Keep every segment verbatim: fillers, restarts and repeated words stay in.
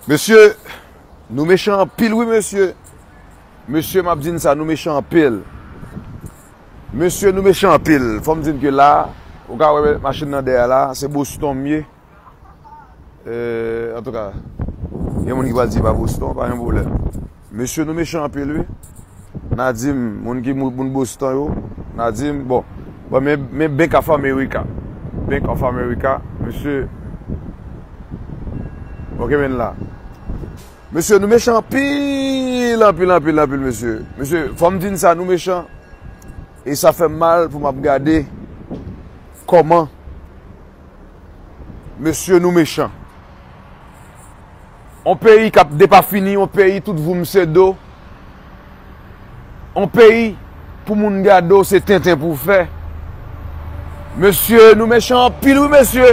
Mesye, nou mechan anpil wi mesye. Mesye, m ap di n sa, nou mechan anpil. Mesye, nou mechan anpil. Fò m di n ke la, ou ka wè machin nan dèyè la, se Boston m ye. Eh, antouka, gen moun ki pral di pa Boston, pa gen pwoblèm. Mesye, nou mechan anpil wi. N a di m, moun ki moun Boston yo, n a di m, bon, bon, men, men Bank of America. Bank of America, mesye. Ok, men la. Mesye, nou mechan anpil, anpil, anpil, anpil, mesye. Mesye, fò m di n sa, nou mechan. E sa fè m mal pou m ap gade kòman, mesye, nou mechan. On peyi k ap depafini, on peyi tout voum se do, on peyi pou moun gade w se tenten pou w fè. Mesye, nou mechan anpil wi mesye.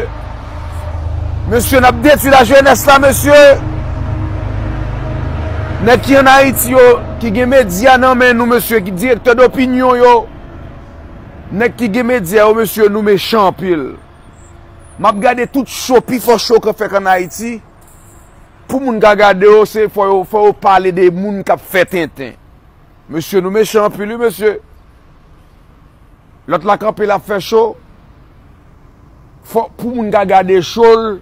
Mesye, n ap detwi lajenès la mesye. Nèg ki ann Ayiti yo, ki gen medya nan men nou mesye, ki direktè dopinyon yo. Nèg ki gen medya yo mesye, nou mechan anpil. M ap gade tout cho, pi fò cho k ap fèt ann Ayiti. Pou moun ka gade yo, se fò yo, fò yo pale de moun k ap fè tenten. Mesye, nou mechan anpil wi mesye. Lòt la kanpe l ap fè cho. Fò, pou moun ka gade cho l,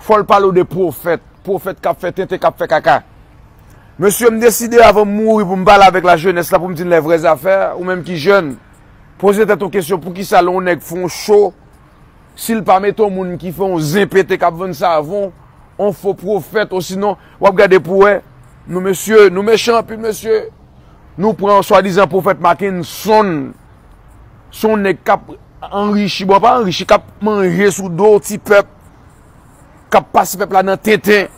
fò l pale w de pwofèt. Pwofèt k ap fè tenten, k ap fè kaka. Mesye, m deside avan m mouri pou m pale avèk lajenès la, pou m di n lè vrè zafè, ou menm ki jèn, poze tèt ou kesyon, poukisa lè yon nèg fè yon cho, si l pa mete yon moun ki fè yon zen pete k ap vann savon, yon fo pwofèt, osinon, w ap gade pou wè, nou mesye, nou mechan anpil mesye. Nou pran swadizan pwofèt Mackenson, se yon nèg k ap anrichi, bon, pa anrichi, k ap manje sou do ti pèp, k ap pase pèp la nan tenten.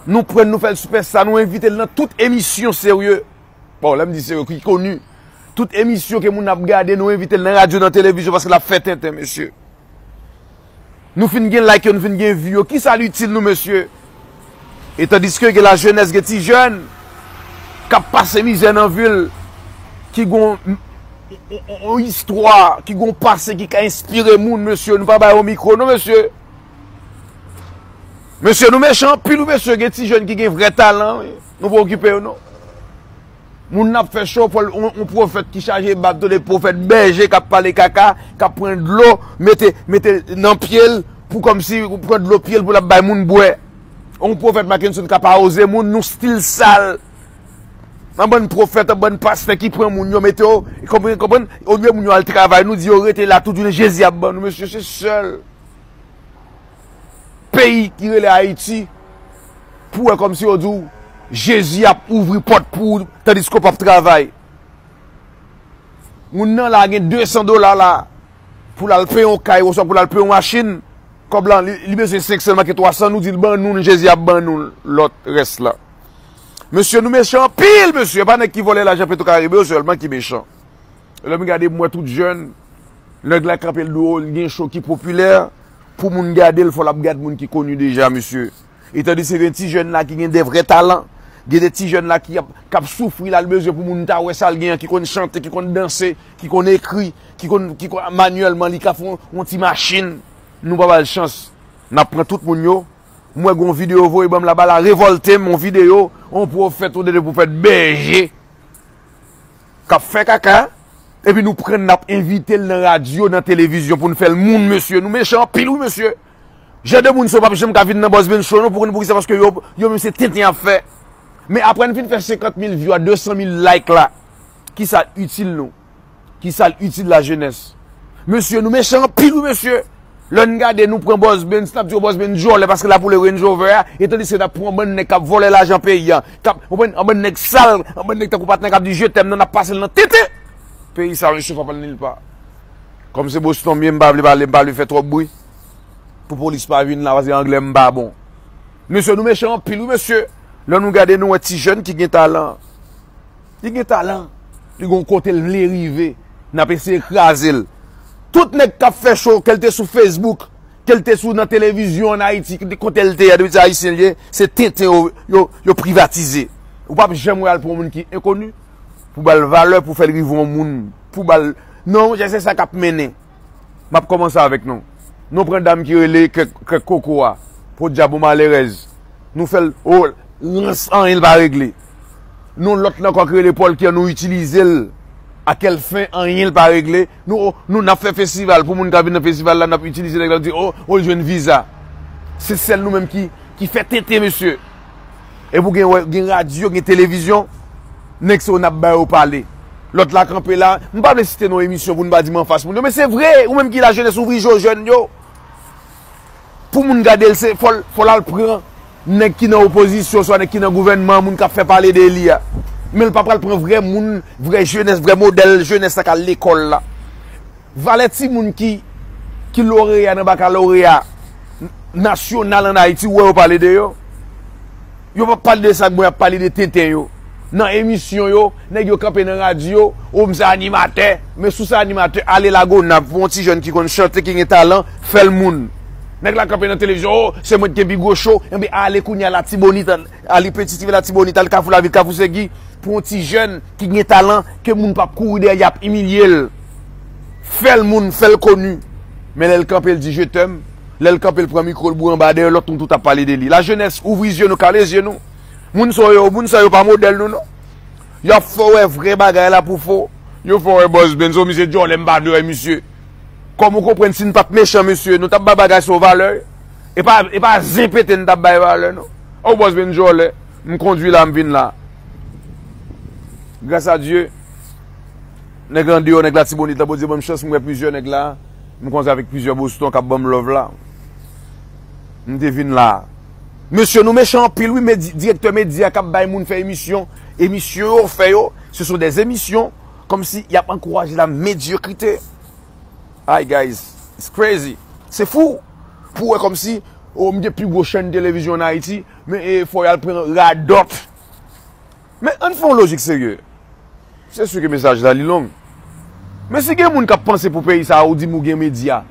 Nou pran l, nou fè l sipèsta, nou envite l nan tout emisyon serye. Bon, lè m di serye, ki koni. Tout emisyon ke moun ap gade, nou envite l nan radyo, nan televizyon, paske l ap fè tenten, mesye. Nou fin gen like yo, nou fin gen view yo. Kisa l itil nou, mesye? E tandiske gen lajenès, gen ti jèn k ap pase mizè nan vi l, ki gon yon istwa, ki gon pase ki ka enspire moun, mesye. Nou pa ba yo mikwo, non, mesye. Mesye, nou mechan anpil, wi, mesye. Gen ti jèn ki gen vrè talan, wi. Nou pa okipe yo, non. Moun n ap fè cho, fò l, yon, yon pwofèt ki chaje bab, tande pwofèt bèje k ap pale kaka, k ap pran dlo, mete, mete nan pye l, pou kòmsi pran dlo pye l pou l ap bay moun bwè. Yon pwofèt Mackenson k ap awoze moun, nou stil sal. Yon bann pwofèt, yon bann pastè ki pran moun yo, mete yo, konprann, konprann, olye moun yo al travay, nou di yo rete la tout jounen, Jezi ap ban nou, mesye, se sèl peyi ki rele Ayiti, pou wè kòmsi yo di w, Jezi ap ouvri pòt pou ou, tandiske w p ap travay. Moun nan la gen de san dola la, pou l al peye yon kay, oswa pou l al peye yon machin, kòb la, li, li bezwen senk san, manke twa san, nou di l ban nou l, Jezi ap ban nou lòt rès la. Mesye, nou mechan anpil, mesye, pa nèg ki vòlè lajan Petro Caribe yo sèlman ki mechan. Lè m gade, m wè tout jèn, nèg la kanpe l dwo, l gen cho ki popilè, pou moun gade l, fò l ap gad moun ki koni deja, mesye. E tandiske gen ti jèn la ki gen de vrè talan, gen de ti jèn la ki ap, k ap soufri la, l bezwen pou moun ta wè sa l gen an, ki konn chante, ki konn danse, ki konn ekri, ki konn, ki konn, manyèlman, li ka fè yon, yon ti machin. Nou pa ba l chans. N ap pran tout moun yo. M wè gon videyo voye ban m laba la, revòlte m, yon videyo, yon pwofèt, yon de pwofèt bèje. K ap fè kaka, epi nou pran l, n ap envite l nan radyo, nan televizyon pou n fè l moun, mesye. Nou mechan anpil, wi, mesye. Jan de moun sa yo p ap janm ka vin nan Bòs Ben Show, non, pou konn poukisa, paske yo, yo menm se tenten y ap fè. Men apre n fin fè senkant mil view a, de san mil like la, kisa l itil nou? Kisa l itil lajenès? Mesye, nou mechan anpil, wi, mesye. Lè n gade, nou pran Bòs Ben, n ap di yo Bòs Ben djòlè paske l ap woule Range Rover a, e tandiske n ap pran yon bann nèg k ap vòlè lajan peyi a, k ap, yon bann, yon bann nèg sal, yon bann nèg tankou patnè k ap di je t'aime nan, n ap pase l nan tenten. Peyi sa, mesye, fò pa l nil pa. Kòm se Boston m ye, m pa vle pale, m pa vle fè twòp bri. Pou polis pa vin la, paske anglè m pa bon. Mesye, nou mechan anpil, wi, mesye. Lè nou gade, nou wè ti jèn ki gen talan. Li gen talan. Li gon kote l vle rive. N ap eseye kraze l. Tout nèg k ap fè cho, ke l te sou Facebook, ke l te sou nan televizyon ann Ayiti, kote l te ye, depi se Ayisyen l ye, se tenten yo, yo, yo privatize. Ou p ap janm wè al pran yon moun ki enkoni pou ba l valè, pou fè l rive yon moun, pou ba l, non, monchè, se sa k ap mennen. M ap kòmanse avèk nou. Nou pran dam ki rele Krèk, Krèk Koko a. Podyab ou malerèz. Nou fè l, o, rans, anyen l pa regle. Nou, lòt la ankò ki rele Paul Kian, nou itilize l. A quelle fin? Anyen l pa regle. Nou, o, nou n ap fè festival pou moun k ap vin nan festival la, n ap itilize nèg la, di, o, o, l jwenn viza. Se sèl nou menm ki, ki fè tenten, mesye. Epi w gen, gen radyo, gen televizyon, nèg sa yo n ap ba yo pale. Lòt la kanpe la, m pa vle site non emisyon pou n pa di m anfas moun yo, men se vre, ou menm ki lajenès, ouvri je w jèn yo. Pou moun gade l, se fò l, fò l al pran nèg ki nan opozisyon, swa nèg ki nan gouvènman, moun k ap fè pale de li a. Men l pa pral pran vrè moun, vrè jenès, vrè modèl jenès la k al lekòl la. Valè timoun ki, ki loreya nan bakaloreya nasyonal ann Ayiti, ou wè yo pale de yo? Yo p ap pale de sa k bon, y ap pale de tenten yo. Nan emisyon yo, nèg yo kanpe nan radyo, o, m se animatè. Men si w se animatè, ale Lagonav pou yon ti jèn ki konn chante, ki gen talan, fè l moun. Nèg la kanpe nan televizyon, o, se mwen ki gen pi gwo cho, enben ale kounye a Latibonit, ale Petitibè, Latibonit, ale Kafou Lavil, Kafou Segi, pou yon ti jèn ki gen talan, ke moun p ap kouri dèyè, y ap imilye l. Fè l moun, fè l koni. Men lè l kanpe, l di je t'aime. Lè l kanpe, l pran mikwo, l boure anba dèyè lòt moun, tout ap pale de li. Lajenès, ouvri zye nou, kale zye nou. Moun sa yo, moun sa yo pa modèl nou, non. Y ap fè w wè vrè bagay la pou fo. Yo fè w wè Boss Benz, o, misye djòlè, m pa vle wè misye. Kòm ou konprann, si n pa t mechan, mesye, nou t ap bay bagay sa yo valè. E pa, e pa zen pete n t ap bay valè, non. O, Boss Benz djòlè, m kondwi la, m vin la. Gras a Dye, nèg andeyò, nèg Latibonit la, Bondye ban m chans, m wè plizyè nèg la. M konze avèk plizyè Boston k ap ban m love la. M te vin la. Mesye, nou mechan anpil, wi, men di-, direktè medya k ap bay moun fè emisyon. Emisyon yo fè yo, ce sont des émissions kòmsi y ap ankouraje la medyokrite. Ay, guys, it's crazy. Se fou. Pou wè kòmsi, o, m gen pi gwo chèn televizyon ann Ayiti, men, e, fò y al pran radòt. Men ann fè yon lojik serye. Se si ke mesaj la li long. Men si gen moun k ap panse pou peyi sa a, ou di m ou gen medya.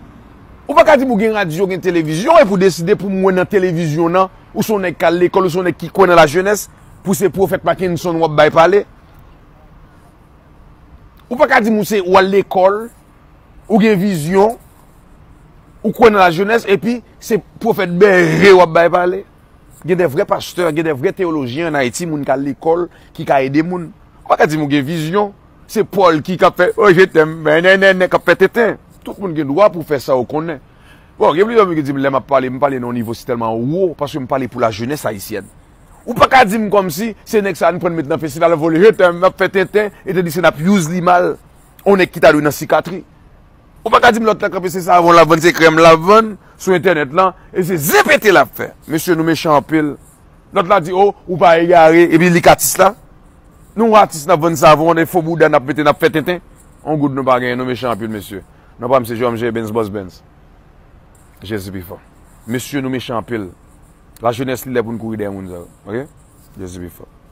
Ou pa ka di m ou gen radyo, gen televizyon, epi w deside pou m wè nan televizyon nan, ou se yon nèg k al lekòl, ou se yon nèg ki kwè nan lajenès, pou se pwofèt Mackenson w ap bay pale. Ou pa ka di m ou se, w al lekòl, ou gen vizyon, ou kwè nan lajenès, epi se pwofèt Bèje w ap bay pale. Gen de vrè pastè, gen de vrè teyolojyen ann Ayiti, moun k al lekòl, ki ka ede moun. Ou pa ka di m ou gen vizyon. Se Pòl ki, k ap fè, o, je t'aime, men, nen, nen, nen, k ap fè tenten. Tout moun gen dwa pou fè sa yo konnen. Bon, gen plizyè moun ki di m lè m ap pale, m pale nan yon nivo si tèlman wo, paske m pale pou lajenès ayisyèn. Ou pa ka di m kòmsi se nèg sa a n pran n met nan festival, vole je t'aime, ap fè tenten, e tandis n ap use li mal. On nèg ki ta dwe nan sikatri. Ou pa ka di m lòt la kanpe se savon l ap vann, se krèm l ap vann sou entènèt lan, e se zen pete l ap fè. Mesye, nou mechan anpil. Lòt la di, o, ou pa egare, epi li k atis la. Nou atis n ap vann savon, de fo bouda n ap mete, n ap fè tenten. On goud nou pa genyen, nou mechan anpil, mesye. Non pa m se Jòm J Benz, Boss Benz. Jezi pi fò. Mesye, nou mechan anpil. Lajenès, li lè pou n kouri dèyè moun sa yo. Oke? Jezi pi fò.